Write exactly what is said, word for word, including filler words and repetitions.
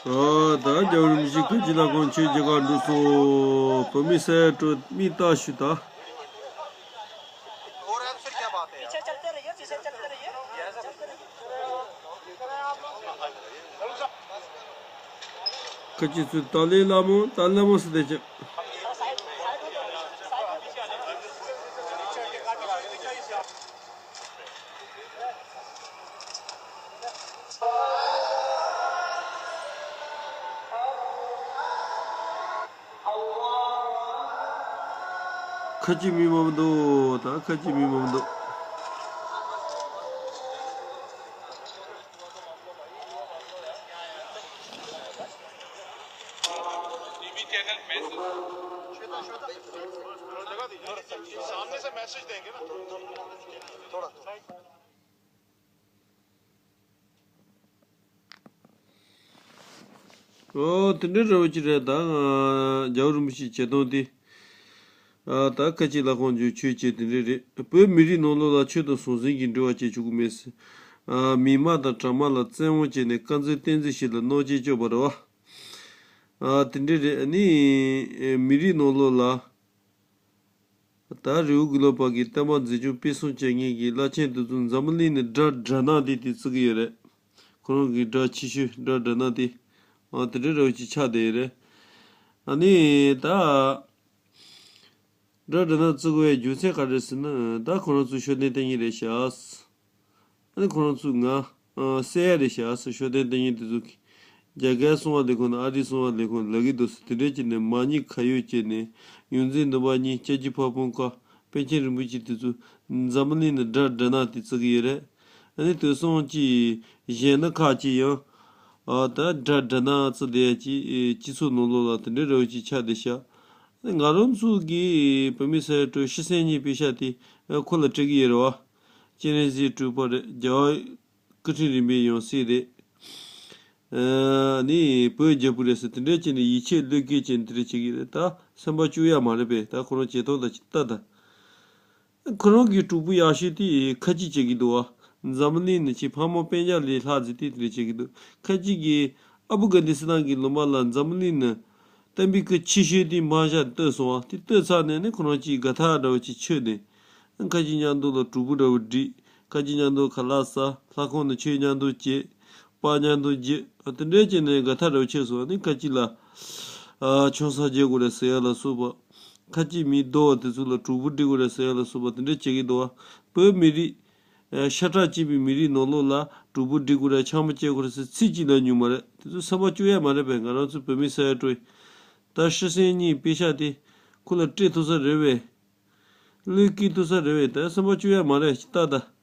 ཨ། ད་རྒྱལ་བ་རིན་པོ་ཆེ་ཁ་ཆེ་ལྷ་ཁང་ཆོས་རྒྱལ་ཁབ་འགྲོ་སོང་། བོད་མི་ས་ཡ་དྲུག་མིག་ལྟ་ཞུ་ད། ཁ་ཆེ་ཚུལ་ཏཱ་ལའི་བླ་མ། ཏཱ་ལའི་བླ་མ་ཟེར་ཏེ་ཅི། ཁ་ཅིག་མི་མང་པོ་འདུག་ད་ཁ་ཅིག་མི་མང་པོ་འདུག་ཨོ། དེ་འདྲའི་རེད་བ་ཅི་རེད། ད་རྒྱལ་བ་རིན་པོ་ཆེའི་བྱེད་སྟངས་དེ། ཨ། ད་ཁ་ཆེ་ལྷ་ཁང་འཇུག་ཆོས་བྱེད་དེ་འདྲའི་རེད། བོད་མི་རིགས་ནང་ལོགས་ལ་ཆོས་དང་ཟང་ཟིང་གི་འབྲེལ་བ་བྱེད་ཆོག་གི་མེད་ཟེར། ཨ། མི་དམངས་དང་གྲྭ་དམངས་ལ་བཙན་དབང་བྱས་ནས་དཀར་འཛིན་བསྟན་འཛིན་ཞིག་ལ་མནོ་བསྐྱེད་བཅོས་པ་རེད་བ། ཨ། དེ་འདྲའི་རེད། ཨ་ནི་མི་རིགས་ནང་ལོགས་ལ། ད་རི་བོ་དགེ་ལུགས་པ་གི་བསྟན་པ་འཛིན་སྐྱོང་སྤེལ་གསུམ་བྱེད་མཁན་གྱི་བླ་ཆེན་དེ་ཚོ་འཛམ་བུ་གླིང་ནས་དགྲ་དགྲ་ནག་དེ་དེ་བརྩི་གི་ཡོད་རེད། ཁོ་རང་གི་དགྲ་ཆེ་ཤོས་དགྲ་དགྲ་ནག་དེ། ཨ། དེ་འདྲའི་རེད་བ་ཅིག་ཆགས་བསྡད་ཡོད་རེད། ཨ་ནི་ད་དགྲ་དགྲ་ནག་བརྩི་དགོས་པའི་རྒྱུ་མཚན་ག་རེ་རེད་ཟེར་ན། ད་ཁོ་རང་ཚོ་ཤུགས་ལྡན་བསྟེན་མཁན་རེད་ཤག་ཨ་ནི་ཁོ་རང་ཚོས་ང་ཨ་བསད་ཡ་རེད་ཤག་ཟེར། ཤུགས་ལྡན་བསྟེན་མཁན་དེ་ཚོ་གིས་རྒྱ་སྐད་གསང་བ་ལས་ཁུངས་དང་ཨ་རིའི་གསང་བ་ལས་ཁུངས་ལབ་ཀྱི་འདུག་ཟེར། དེ་འདྲས་བྱས་ནས་མ་ཉེས་ཁ་གཡོགས་བྱས་ནས། ཡོངས་འཛིན་ནོར་བ་གཉིས། སྐྱབས་རྗེ་ཕ་བོང་ཁ། པཎ་ཆེན་རིན་པོ་ཆེ་དེ་ཚོ་འཛམ་བུ་གླིང་ནས་དགྲ་དགྲ་ནག་དེ་བརྩི་གི་ཡོད་རེད། ཨ་ནི་དེང་སང་ཅིག་གཞོན་ནུ་ཁག་ཅིག་ཡང་ཨ་ད་དགྲ་དགྲ་ནག་བརྩི་བསྡད་ཡ་ཅིག་སྤྱི་ཚོགས་ནང་ལོགས་ལ་དེ་འདྲའི་རེ་བ་ཅིག་ཆགས་བསྡད་ཤག་ཨ་ནི་ང་རང་ཚོ་གི་བོད་མི་ས་ཡ་དྲུག་ཤི་གསོན་གཉིས་པའི་ཤ་དེ་ཁོ་ལ་སྤྲད་ཀྱི་ཡོད་རེད་བ། སྤྱན་རས་གཟིགས་སྤྲུལ་པ་རེད། རྒྱལ་བ་སྐུ་ཕྲེང་རིམ་པའི་ཡང་སྲིད་རེད། ཨ་ནི་བོད་རྒྱལ་པོ་རེད་ཟེར་དེ་འདྲས་བྱས་ནས་ཡིད་ཆེས་བློས་འགེལ་བྱས་ནས་དེ་འདྲས་བྱེད་ཀྱི་རེད། ད་སེམས་པ་སྐྱོ་ཡ་མ་རེད་པས། ད་ཁོ་རང་བྱེད་སྟངས་ད་ཅིག་ལྟ་ད། ཁོ་རང་གི་གྲོགས་པོ་ཡག་ཤོས་དེ་ཁ་ཅིག་བྱེད་ཀྱི་འདུག་བ། འཛམ་བུ་གླིང་ནས་ཁྱེད་ཕ་མ་སྤུན་ཀྱག་ལས་ལྷག་ཟེར་དེ་དེ་འདྲས་བྱེད་ཀྱི་འདུག་ཁ་ཅིག་གིས་ཨ་བུ་དགའ་ལྡན་སེ་བཏང་གི་ལོ་མ་ལ་འཛམ་བུ་གླིང་ནས་བསྟན་པའི་སྐུ་ཆེ་ཤོས་དེ་མ་བཞག་བསྟོད་སོང་བ། དེ་བསྟོད་ཚར་ནས་ནི་ཁོ་རང་གཅིག་དགའ་ཐག་འདྲ་བོ་ཅིག་ཆོད་ནས། ཁ་ཅིག་མཉམ་དུ་ལ་གྲོགས་པོ་འདྲ་བོ་བསྒྲིགས། ཁ་ཅིག་མཉམ་དུ་ཁ་ལག་ཟ། ལྷ་ཁང་ནས་ཆོས་མཉམ་དུ་བྱེད། པར་མཉམ་དུ་རྒྱག་དེ་འདྲས་བྱས་ནས་དགའ་ཐག་འདྲ་བོ་ཆོད་སོང་བ། ནི་ཁ་ཅིག་ལ་ཨ་ཆང་ས་རྒྱག་དགོས་རེད་ཟེར་ཡ་ལ་སོགས་པ། ཁ་ཅིག་མི་རྡོག་དེ་ཚོ་ལ་གྲོགས་པོ་སྒྲིག་དགོས་རེད་ཟེར་ཡ་ལ་སོགས་པ་དེ་འདྲས་བྱེད་ཀྱི་འདུག་བ། བོད་མི་རིགས་ཨ་ཤ་ཁྲག་གཅིག་པའི་མི་རིགས་ནང་ལོགས་ལ་གྲོགས་པོ་སྒྲིག་དགོས་རེད། འཆམ་པོ་བྱེད་དགོས་རེད་ཟེར་ཚིག་གཅིག་ལ་ཉུང་མ་རེད། དེ་ཚོ་སེམས་པ་སྐྱོ་ཡ་མ་རེད་པས། ང་རང་ཚོ་བོད་མི་ས་ཡ་དྲུག་ད་ཤི་གསོན་གཉིས་པེ་ཤ་དེ་ཁོ་ལ་སྤྲད་ཐུབ་ས་རེད་བས། བློས་འགེལ་ཐུབ་ས་རེད་བས། ད་སེམས་པ་སྐྱོ་ཡ་མ་རེད། ཅིག་ལྟ་ད།